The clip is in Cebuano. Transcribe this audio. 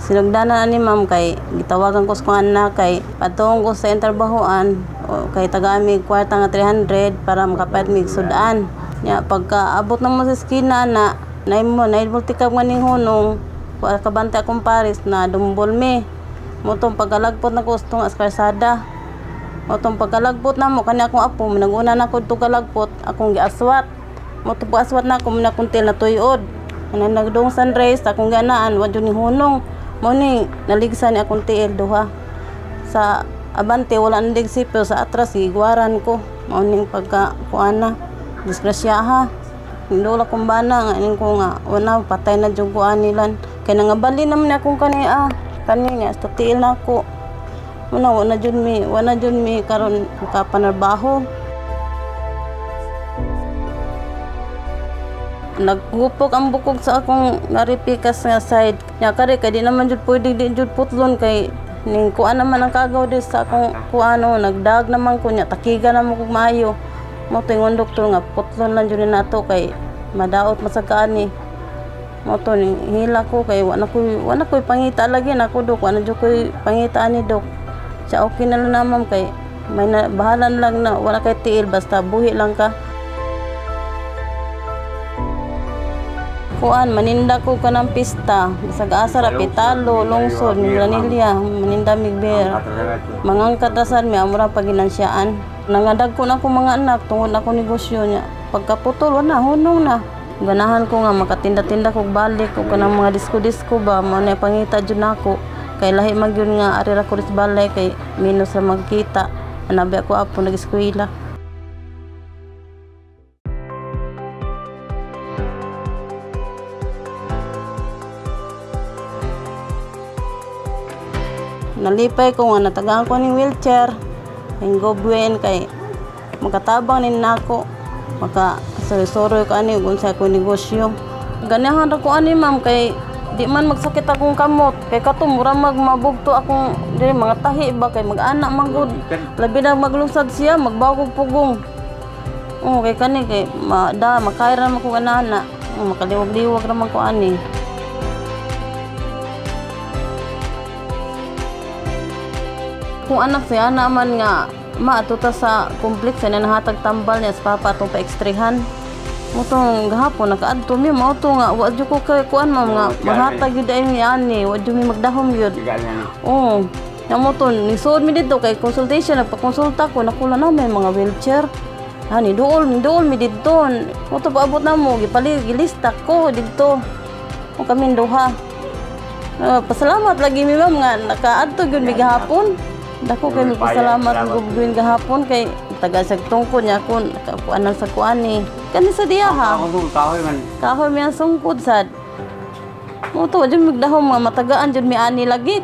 Sinugdanan ani ma'am kay gitawagan ko sa akong anak kay padung ko sa trabahoan kay taga-ami kwarta nga 300 para makapalit mig sudan. Nya pagka abot na mo sa eskina na nay mo nay multikab nga ning hunong kabante akong pares na dumbol mi. Motong pagkalagpot na ko sa kalsada. Motong pagkalagpot na mo kani akong apo naguna na ko kalagpot akong giaswat. Motong pag-aswat na ako na akong til na tuyod. Ana nagdung sunrise akong ganaan wa jud ni hunong. Mo ni naligsa ni akong tiil duha. Sa abante wala na ligsi pero sa atras gigwaran ko. Mao ning pagka kuana disgrasyaha. Ndula kong bana nga ining ko nga wala patay na jud ko ani lan. Kay nangabali naman ni akong kani kani nga sa tiil na ako. Muna wala jud mi karon makapanarbaho. Nagupok ang bukog sa akong ngaripikas nga side. Nya kare kay di naman jud pwede di jud putlon kay ning kuan naman ang kagaw di sa akong kuano nagdag naman ko nya takiga naman kog maayo. Mo tingon doktor nga putlon lang jud nato kay madaot masagkaan ni. Mo to ning hila ko kay wa na koy pangita lagi nako dok, wa na jud koy pangita ani dok. Siya okay na lang na ma'am kay may na, bahalan lang na wala kay tiil basta buhi lang ka. Kuan maninda ko kanang pista bisag asa ra Pitalo, Lungsod, Minglanilla, maninda mig beer. Mangangkat ra sad mi amora paginansyaan. Nangadag ko na ako mga anak tungod ako negosyo niya. Pagkaputol wala hunong na. Ganahan ko nga makatinda-tinda kog balik og kanang mga disko-disko ba mao na pangita jud nako. Kay lahi man gyud nga ari ra ko sa balay kay minus ra magkita. Anabi ako apo nag-eskwela. Nalipay ko nga natagaan ko ning wheelchair, ning gobwen kay makatabang nin nako, maka soroy ko ani ug unsa ko negosyo. Ganahan ra ko ani ma'am kay di man magsakit akong kamot kay kato mura mag mabugto akong diri mga tahi ba kay mag-anak man gud. Labi na maglusad siya magbawog pugong. Oh kay kani kay da makayra man ko ana, makaliwag-liwag ra man ko ani. Kung anak siya naman nga maatuta sa complex na nahatag tambal niya sa papa atong pa-ekstrihan. Mutong gahapon nakaadto mi mao to nga wa jud ko kay kuan ma'am nga mahatag gyud ay mi ani wa jud mi magdahom gyud. Oh, nya mo to nisuod mi didto kay consultation nagpakonsulta ko nakula na may mga wheelchair. Ani duol mi didto. Mo to paabot na mo gipali gilista ko didto. O kami duha. Pasalamat lagi mi ma'am nga nakaadto gyud mi gahapon. Dako kay magpasalamat og gawin gahapon kay taga sa tungkod niya ako nakakuanan sa kuani. Kani sa diya ha. Kahoy man. Kahoy mi ang sungkod sad. Mo to jud migdahom nga matagaan jud mi ani lagi.